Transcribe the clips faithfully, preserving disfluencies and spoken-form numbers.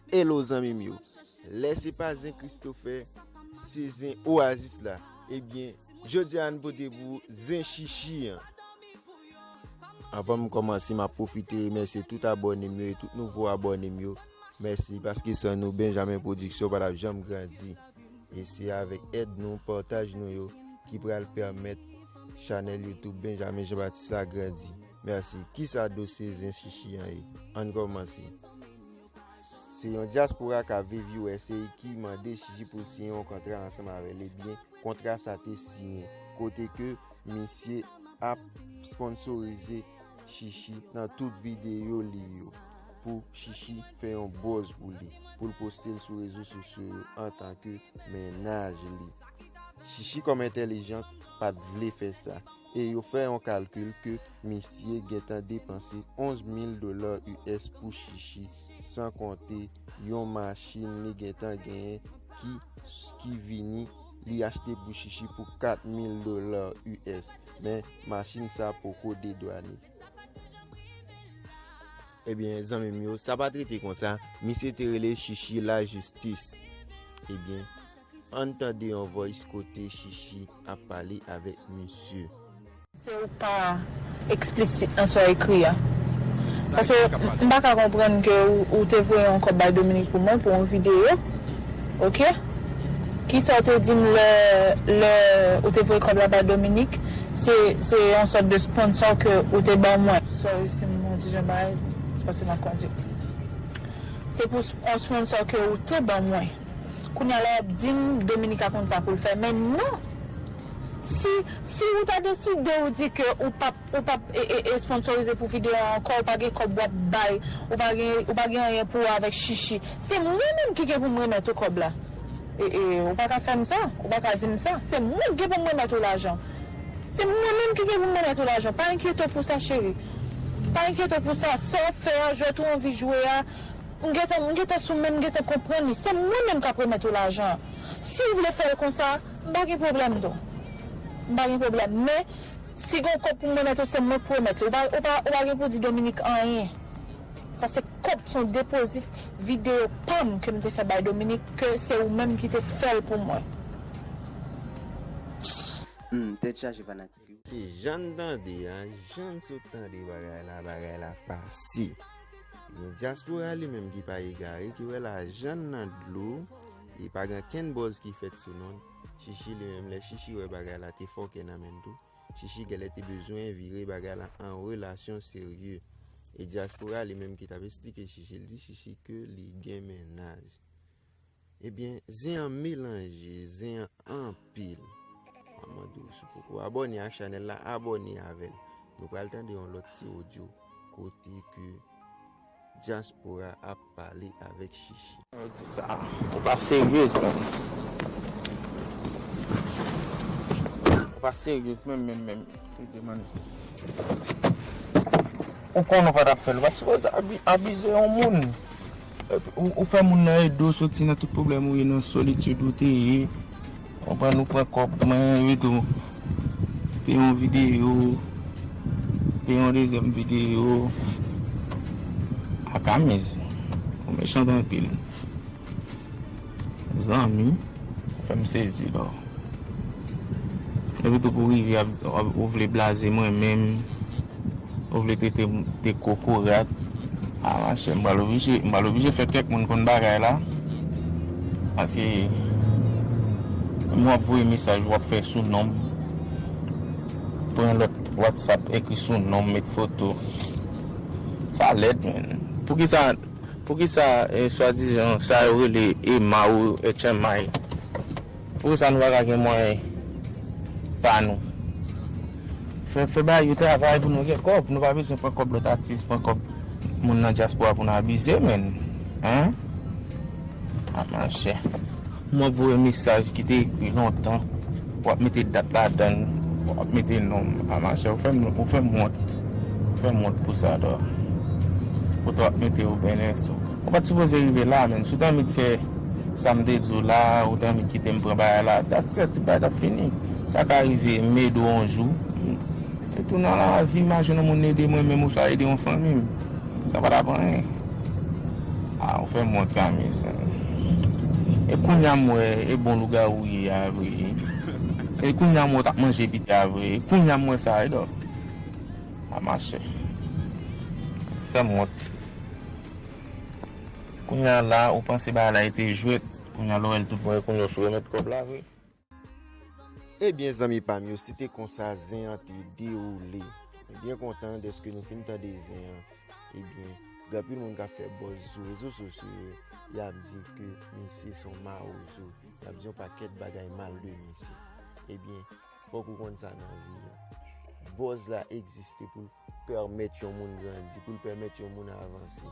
Hello zanmi m yo. Lè se pa zen Christopher, se zen Oasis la. Ebyen, jodi a n pote pou ou zen Chichi an. Anvan m kòmanse, m ap pwofite remèsye tout abòne m yo e tout nouvo abòne m yo. Mèsi, paske san nou, Benjamin Production pa t ap janm grandi. E se avèk èd nou, pataj nou yo, ki pral pèmèt chanèl YouTube Benjamin Jean Baptiste la grandi. Mèsi. Kisa dosye zen Chichi an ye? Ann kòmanse. Se yon dyaspora k ap viv U S A ki mande Chichi pou l siyen yon kontra ansanm avè l. Ebyen, kontra sa te siyen, kote ke misye ap sponsorize Chichi nan tout videyo li yo, pou Chichi fè yon buzz pou li, pou l poste l sou rezo sosyo yo antanke mennaj li. Chichi kòm entèlijant pa t vle fè sa, e yo fè yon kalkil ke misye gentan depanse onz mil dola U S pou Chichi, san konte yon machin li gentan genyen ki, ki vini, li achte pou Chichi pou kat mil dola U S, men machin sa poko dedwane. Ebyen, zanmi m yo, sa pa t rete konsa, misye te rele Chichi lajistis. Ebyen, ann tande yon voice kote Chichi ap pale avèk misye. Se ou pa eksplisit nan sa w ekri a. Paske m pa ka konprann ke ou, ou te voye yon kòb bay Dominique pou mwen, pou yon videyo. Oke? Kisa w te di m lè, lè ou te voye kòb la bay Dominique? Se, se yon sòt de sponsor ke ou te ban mwen. Sorry si m yon ti jan bay, paske m ap kondwi. Se pou s-, yon sponsor ke ou te ban mwen. Kounye a la, w ap di m Dominique a konn sa pou l fè. Men non! Si, si ou ta deside ou di ke ou p ap, ou p ap, e, e, e, sponsorize pou videyo a ankò, ou pa gen kòb w ap bay, ou pa gen, ou pa gen anyen pou w avèk Chichi, se mwen menm ki gen pou m remèt ou kòb la. E, e, ou pa ka fè m sa, ou pa ka di m sa. Se mwen ki gen pou m remèt ou lajan. Se mwen menm ki gen pou m remèt ou lajan. Pa enkyete w pou sa, cheri. Pa enkyete w pou sa. Sa w ap fè a, jwèt ou anvi jwe a, m gentan, m gentan sou men, m gentan konprann li. Se mwen menm k ap remèt ou lajan an. Si w vle fè l konsa, m pa gen pwoblèm tou. M pa gen pwoblèm. Men, si gen yon kòb pou m remèt ou, se mwen k pou remèt li. Ou pa, ou pa, ou pa gen pou di Dominique anyen. Sa se kòb, se yon depozit videyo pa m ke m te fè bay Dominique, ke se ou menm ki te fè l pou mwen. Hmm, tèt chaje fanatik yo. Se jan n tande a, jan n sot tande bagay la, bagay la pase. Gen dyaspora li menm ki pa egare, ki wè lajan nan dlo, e pa gen kenn buzz ki fèt sou non l. Chichi li menm, lè Chichi wè bagay la te fòkè nan men l tou, Chichi genlè te bezwen vire bagay la an relasyon serye. E dyaspora li menm ki t ap esplike Chichi, l di Chichi ke li gen mennaj. Ebyen, zen an melanje, zen an anpil. Mwen mande w si w poko abòne ak chanèl la, abòne avè l. Nou pral tande yon lòt ti odyo kote ke dyaspora ap pale avèk Chichi. Yo di sa, ou pa seryez menm. Ou pa seryez menm, menm, menm. Ou konn ou pa t ap fè l, ou pa t sipoze abi-, abize yon moun. Epi ou, ou fè moun nan ede w soti nan tout pwoblèm ou ye, nan solitid ou te ye. Ou pran, ou pran kòb mwen, epi tou. Te yon videyo, te yon dezyèm videyo. Akamèz. Ou mechan anpil. Zanmi, fè m sezi la. Epi tou pou rive ap, ap, ou vle blaze mwen menm, ou vle trete m de kokorat. A, machè, m pral oblije, m pral oblije fè kèk moun konn bagay la. Paske m w ap voye mesaj w ap fè sou non m. Pran lòt WhatsApp, ekri sou non m, met foto. Sa lèd, menn. Poukisa Poukisa, eh, swadizan, sa yo rele Emma ou H M I? Poukisa nou pa ka gen mwayen pa nou? Fè, fè bagay yo travay pou nou gen kòb. Nou pa bezwen pran kòb lòt atis, pran kòb moun nan dyaspora pou n abize, menn. Hein? Ah, machè. M ap voye mesaj ki te ekri lontan. W ap mete dat ladan l. W ap mete non m. A, machè, ou fè m, ou fè m wont. Ou fè m wont pou sa, dò. Kote w ap mete yo bènè sou. Ou pa t sipoze rive la, menn. Si w t annik fè sa m te di w la, ou t annik kite m pran bagay la, dat sèt, tout bagay t ap fini. Sa ka rive, m ede w yon jou. E tou nan lavi, m a jwenn yon moun ede mwen menm, oswa ede yon fanmi m. Sa pa t ap anyen. Ah, ou fè m wont, Kami, sa. E kounye a m wè, e bon lougawou ye a vre. E kounye a m wè w t ap manje pita a vre. E kounye a m wè sa, e dò. A machè. Fè m wont. Kounye a la, ou panse bagay la e te jwèt. Kounye a lè w wè l tout bon, e kounye a w sou remèt kòb la vre. Ebyen, zanmi pa m yo, se te konsa zen an te dewoule. Mwen byen kontan dèske nou fin tande zen an. Ebyen, gen anpil moun k ap fè buzz sou rezo sosyo yo, y ap di ke misye se yon mawozo, y ap di yon pakèt bagay mal de misye. Ebyen, fòk ou konn sa nan vi a. Buzz la egziste pou l pèmèt yon moun grandi, pou l pèmèt yon moun avanse.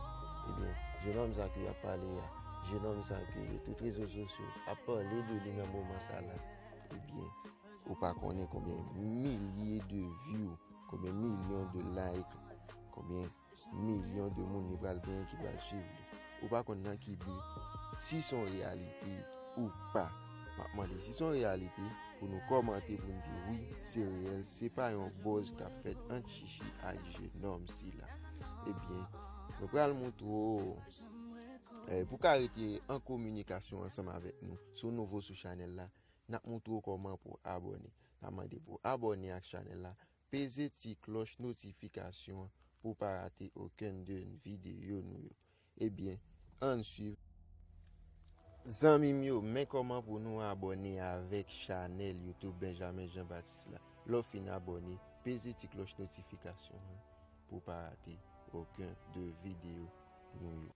Ebyen, jenòm sa ke y ap pale a, jenòm sa ke tout rezo sosyo ap pale de li nan moman sa la, ebyen, ou pa konnen konbyen milye de view, konbyen milyon de like, konbyen milyon de moun li pral genyen ki pral swiv li. Ou pa konn nan ki bi, si se yon reyalite ou pa. M ap mande si se yon reyalite pou nou kòmante pou n di wi, se reyèl, se pa yon buzz k ap fèt ant Chichi ak jenòm sila. Ebyen, nou pral montre w, eh, pou w ka rete an kominikasyon ansanm avèk nou, si w nouvo sou chanèl la, n ap montre w kòman pou w abòne. N ap mande pou w abòne ak chanèl la, peze ti klòch notifikasyon an pou w pa rate okenn de videyo nou yo. Ebyen, ann swiv. Zanmi m yo, men kòman pou nou abòne avèk chanèl YouTube Benjamin Jean Baptiste la. Lè w fin abòne, peze ti klòch notifikasyon an pou w pa rate okenn de videyo nou yo.